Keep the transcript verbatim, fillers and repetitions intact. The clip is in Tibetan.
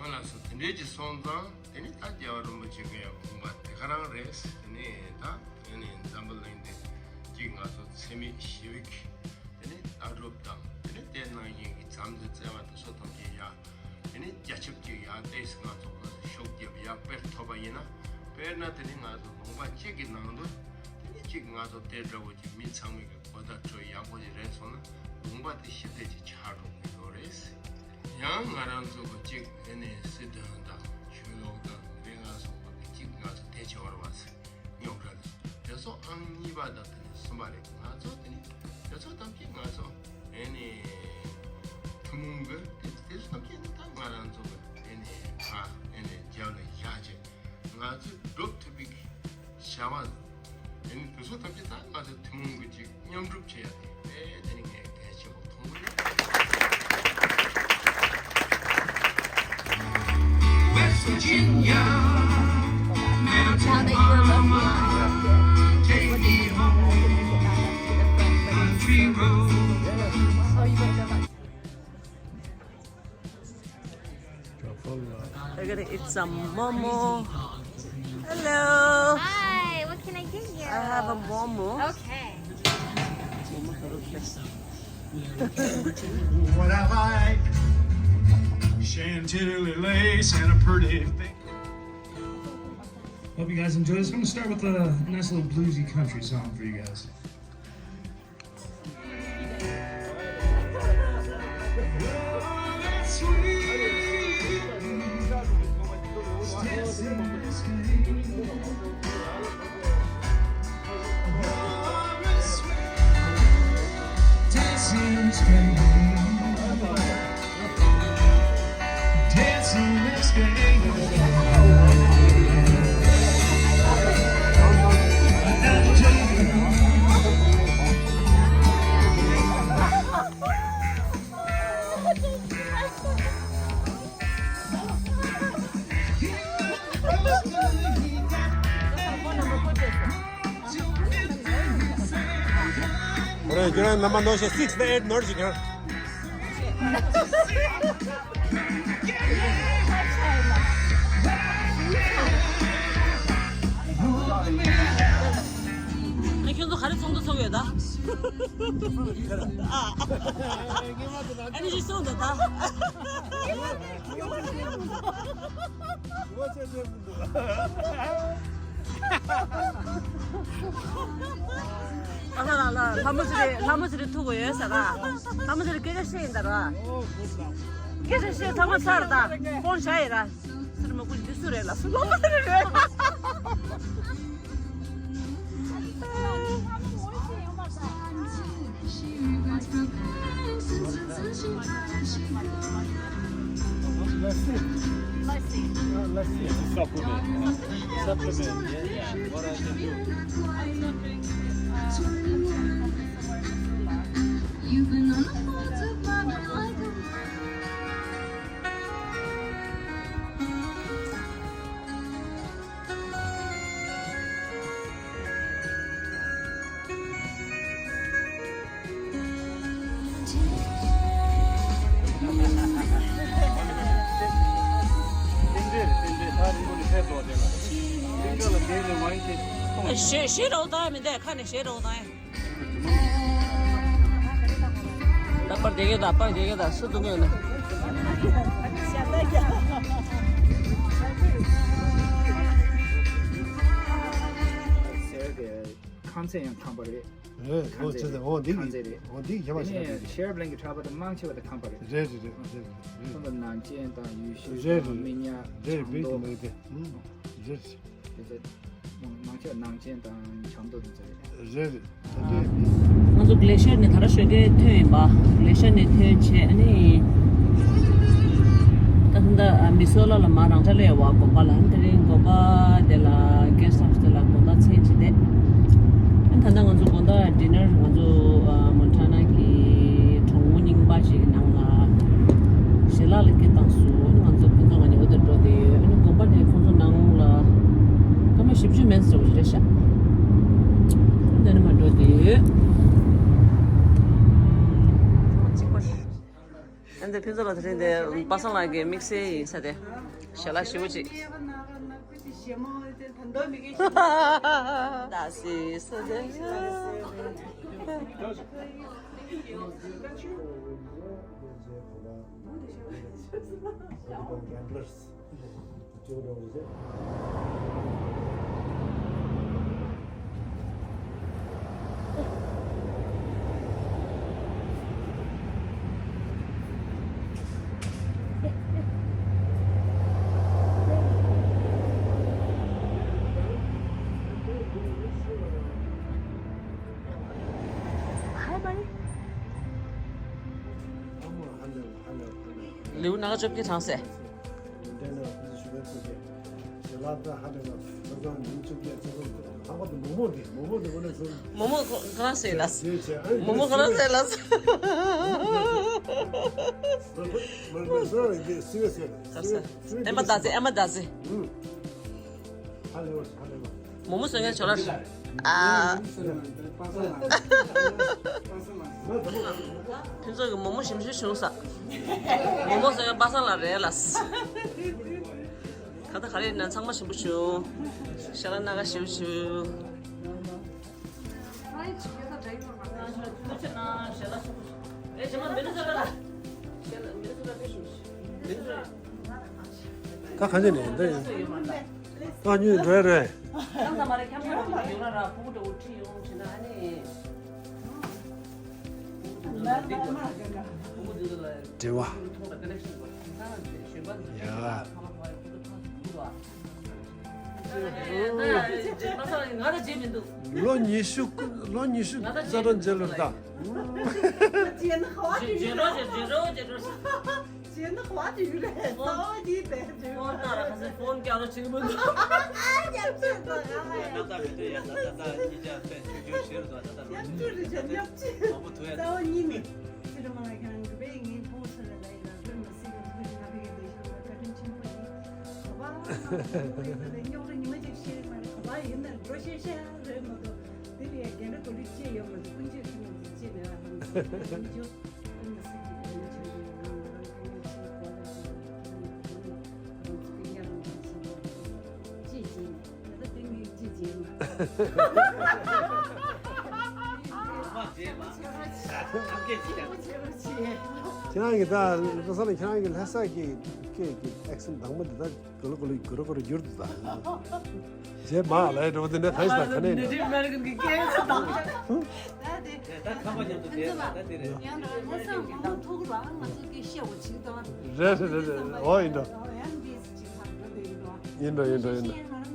ང་ལ་སོ་དེ་འདྲའི་ཅིག་སོང་ཙང་། དེ་ནི་ད་རྒྱལ་བ་རིན་པོ་ཆེ་གི་དགོངས་པ་དེ་ག་རང་རེད། དེ་ནི་ད་དེ་ནི་འཛམ་བུ་གླིང་འདི་གཅིག་ང་ཚོ་འཚེ་མེད་ཞི་བའི་དེ་ནི་ལྟ་གྲུབ་དང་། དེ་ནི་དེ་ནང་བཞིན་གྱི་བྱམས་བརྩེ་བརྩེ་བ་དེ་ཚོ་ཐམས་ཅད་ཡ། དེ་ནི་རྒྱ་ཁྱབ་ཅིག་ཡ་ཏོག་ཙམ་ང་ཚོ་ཕར་ཤུགས་རྒྱབ་ཡ་སྤེལ་ཐུབ་པ་ཡིན་ན། དཔེར་ན་དེ་ནི་ང་ཚོ་ལུང་པ་གཅིག་གི་ནང་དུ་དེ་ནི་གཅིག་ང་ཚོ་དེ་འདྲ་བོ་གི་མི་ཚང་མ་གི་གོ་བརྡ་འཕྲོད་ཡག་པོ་ཅིག་རེད་སོང་ན། ལུང་པ་དེ་ཞི་བདེ་ཅིག་ཆགས་འགྲོ་གི་ཡོད་རེད། ཡང་ང་རང་ཚོ་གི་གཅིག་དེ་ནི་སྲིད་དོན་དང་ཆོས་ལུགས་དང་དེ་ང་སོགས་པ་གི་གཅིག་ང་ཚོ་དེ་བྱེད་བར་བ་སི་རྙོག་དྲ་རེད། དེ་ཚོ་ཨང་གཉིས་པ་དང་དེ་ནི་གསུམ་པ་རེད། ང་ཚོ་དེ་ནི་དེ་ཚོ་ཐམས་ཅད་ང་ཚོ་དེ་ནི་ཐུན་མོང་གི་དེ་དེ་ཚོ་ཐམས་ཅད་ནི་ད་ང་རང་ཚོ་གི་དེ་ནི་ཕ་དེ་ནི་རྒྱབ་ལ་བཞག་བྱས། ང་ཚོས་སྒྲུབ་ཐུབ་པའི་བྱ་བ། དེ་ནི་དེ་ཚོ་ཐམས་ཅད་ད་ང་ཚོས་ཐུན་མོང་གི་ཅིག་མཉམ་སྒྲུབ་བྱེད་ཡ་དེ་དཔེ་དེ་ནི་ངས་གལ་ཆེན་པོ་མཐོང་གི་ཡོད། West Virginia, mountain mama, take me home, country road. We're gonna eat some momo. Hello. Hi, what can I get you? I have a momo. Okay. What I like, Chantilly lace and a pretty thing. Hope you guys enjoy this. I'm gonna start with a nice little bluesy country song for you guys. ཁྱོད་རང་རྣམ་པ་ནོར་ཞིག་six eight ནོར་ཞིག་ཡང་། ཨ་ཁྱོད་ཚོ་ག་རེ་ཚོགས་འདུ་ཚོགས་ཡོད་ད། ཨ་ནི་ཞིག་གསུངས་འདུག་ད། ཨ་ལ་ལ་ལ་ལྷ་མོ་ཟེར་རེད། ལྷ་མོ་ཟེར་རེད་ཐུག་གོ་ཡོད་ས་ར། ལྷ་མོ་ཟེར་རེད་སྐད་ཆ་བཤད་ཡིན་ད་ར། སྐད་ཆ་བཤད་ཐ་མ་ཚར་ད་ཕོན་བྱ་ཡི་ར། ཟེར་མ་ཀུ་འདི་སུ་རེད་ལ་སུ་ལྷ་མོ་ཟེར་རེད། Lassi. Lassi. Lassi. Supplement. Supplement. Yeah, yeah. What I can do. You've been on the phone to Bobby like a ཞེ་ཞེ་རོགས་དང་མི་འདས་ཁ་ནས་ཞེ་རོགས་དང་། པར་རྒྱག་གི་ད། པར་རྒྱག་གི་ད། སུ་འདུག་གི་ཡོད་ན། ཁང་ཚན་ཡང་ཁང་པ་རེད། རེད། ཨོ་ཁང་ཚན་རེད། ཨོ་འདི་ཁང་ཚན་རེད། ཨོ་འདི་ཁྱད་པར་ཆེ་ན་དེ་ཤེར་བླིང་གི་འཁྲབ་པ་དེ་མང་ཆེ་བ་དེ་ཁང་པ་རེད། རེད་རེད་རེད་རེད་རེད། ཁོང་ཚོ་ནང་ཆེན་དང་ཡུལ་ཤུལ་དང་མི་ཉག་རེད། ཆང་བིན་ཏི་མ་དེ་རེད། དེ་ཚོ་ནང་ཆེན་ནང་ཆེན་དང་ཆང་ཏོག་དེ་ཚོ་རེད། རེད་རེད། ད་དེ་ང་ཚོ་གླེ་ཤར་ནས་ད་ར་ཞོགས་ཀས་ཐོན་ཡིན་པ། གླེ་ཤར་ནས་ཐོན་བྱས་ཨ་ནི། ད་ད་ལྟ་མི་སོ་ལ་ལ་མ་རང་འཇགས་སླེབས་པ་དགོན་པ་ལ། དེ་རིང་དགོན་པ་དེ་ལ་གེ་སི་ཊི་ཧའུ་སི་དེ་ལ་དགོང་དག་མཚན་ཅིག་བསྡད། ཨ་ནི་ད་ལྟ་ང་ཚོ་དགོང་དག་ཌི་ནར་ང་ཚོ་ཨ་མོན་ཊ་ན་གི་གྲོང་མོ་རྙིང་པ་ཞིག་གི་ནང་ལ་ཞལ་ལག་ལ་སྐད་བཏང་སོང་། ཨ་ནི་ང་ཚོ་ཕན་ཚུན་ང་གཉིས་འོ་དེར་འགྲོ་བསྡད་ཡོད། ཨ་ནི་དགོན་པ་དེ་ཁོང་ཚོ་ནང་ལ་སྐར་མ་བཞི་བཅུ་མན་ཙམ་ཞིག་རེད་ཤག་འདི་ནས་མར་འགྲོ་བསྡད་ཡོད། ཨ་འདི་ཕུན་ཚོགས་ལགས་དེ་རིང་འདི་པ་སངས་ལགས་ཀྱི་དམིགས་བསལ་ཡིན་ས་དེ། ཞལ་ལག་ཞེ་པོ་ཅིག་ད་སི་སི་དེ། ལེའུ་སྣ་ཁ་བཅོ་བརྒྱད་དྲངས་ཟེར། མོ་མོ་ཁོ་ཁོ་རང་ཟེར་ལ། མོ་མོ་ཁོ་རང་ཟེར་ལ། ཨེ་མ་ད་ཟེར། ཨེ་མ་ད་ཟེར། མོ་མོ་བཟོ་མཁན་ཆོག་ལ། ཨ། ཕུན་ཚོགས་ཀྱི་མོ་མོ་ཞིམ་ཤོས་བྱུང་ས། མོ་མོ་བཟོ་མཁན་པ་སངས་ལགས་རེད་ལ། ཁ་ད་ག་རེ་ཡིན་ན་ཚང་མ་ཞིམ་པོ་བྱུང་། ཞལ་ལག་སྣ་ཁ་ཞིམ་པོ་བྱུང་། ད་གང་ཅི་ནས་འདི་ཡིན། ད་ཉུལ་རེད་རེད། དྲི་བ། ཡ། ལོ་ཉི་ཤུ། ལོ་ཉི་ཤུ་རྩ་གྲངས་རྗེས་ལ་ད། རྗེས་ནི་ཧ་བ་དེ་ཡོད་རེད། རྗེས་ནི་ཧ་བ་དེ་ཡོད་རེད། རྩ་བ་གཉིས་དེ་དེ་ཧ་བ། ཕོན་ཀྱང་ལོ་ཆེན་པོ་འདུག་ཨ་ཉམས་ཆེན་དང་ཡང་ཡང་། ད་ད་མི་འདུག་ཡ། ད་ད་ད་གཉིས་ཀ་དཔེ་ཆུང་ཆུང་ཞིག་རེད། ད་ད་ད་ཉམས་ཆུང་རེད། ཉམས་ཆུང་མང་པོ་ཐུག་ཡ། རྩ་བ་གཉིས་ནས་ཕྱི་དྲོ་མ་ལ་ཁྱེད་རང་གི་བས་ངའི་ཕུང་ཚོ་ལ་ལ་ཡིན་ལ་བོད་མི་སྲིད་ཀྱི་ཐུགས་རྗེ་ང་ཕ་གི་བདེ་ཤོར་བ་བཀའ་དྲིན་ཆེན་པོ་ཡིན། ག་པར་ལ་རྙོག་དྲ་ཉི་མ་གཅིག་ཤེས་མ་རེད། ག་པར་ཡིན་ན་འགྲོ་ཤེས་ཤེས་རེད་མ་གཏོགས་དེ་ལ་ཡ་རྒན་འདྲ་གོ་ལི་ཅི་ཡོད་མ་རེད། ཀུན་སྤྱོད་ཀྱི་ནང་དུ་ཅི་མེད་པ་ཧམ་སེམས་ཀྱི་ཀུན་སྤྱོད་ཀུན་ཏུ་སྲིད་ཀྱི་ཀུན་སྤྱོད་ཀྱི་ནང་ང་རང་ཀུན་སྤྱོད་ཀྱི་གོ་ལ་ཅི་ཡོད་མ་རེད། ཀུན་སྤྱོད་ཀྱི་ཉམས་ལ་ཅི་ཡོད་མ་རེད། ཅི་བྱེད་ནས། ད་ལྟ་དེ་ངས་ཅི་བྱེད་མ། ཁྱེད་རང་གི་ད་ལྷ་ས་ལ་ཁྱེད་རང་གི་ལྷ་ས་གི་སྐད་ཀྱི་ཨེག་སེན་དྭངས་མ་འདི་ད་གུ་རུ་གུ་རུ་གུ་རུ་གུ་རུ་བསྒྱུར་འདུག་ད། རྗེས་མ་ལ་འགྲོ་བ་འདི་འདྲ་གང་ཞིག་དང་ག་ནས་ཡིན་ནམ། Native American གི་སྐད་ཆ་དང་། ད་དེ་ད་ཁ་པར་མཉམ་དུ་བསྡད་ད་ད་དེ་རེད། ཡང་ལྷ་ས་མང་པོ་ཐུག་ར་ང་ཚོ་སྐད་བཤད་འོ་ཅིག་དང་། རེད་རེད་རེད་རེད། འོ་ཡིན་འགྲོ། ཡང་འདི་ཅིག་ཐག་འགྲོ་དེ་ཡིན་འགྲོ། ཡིན་འགྲོ་ཡིན་འགྲོ་ཡིན་འགྲོ།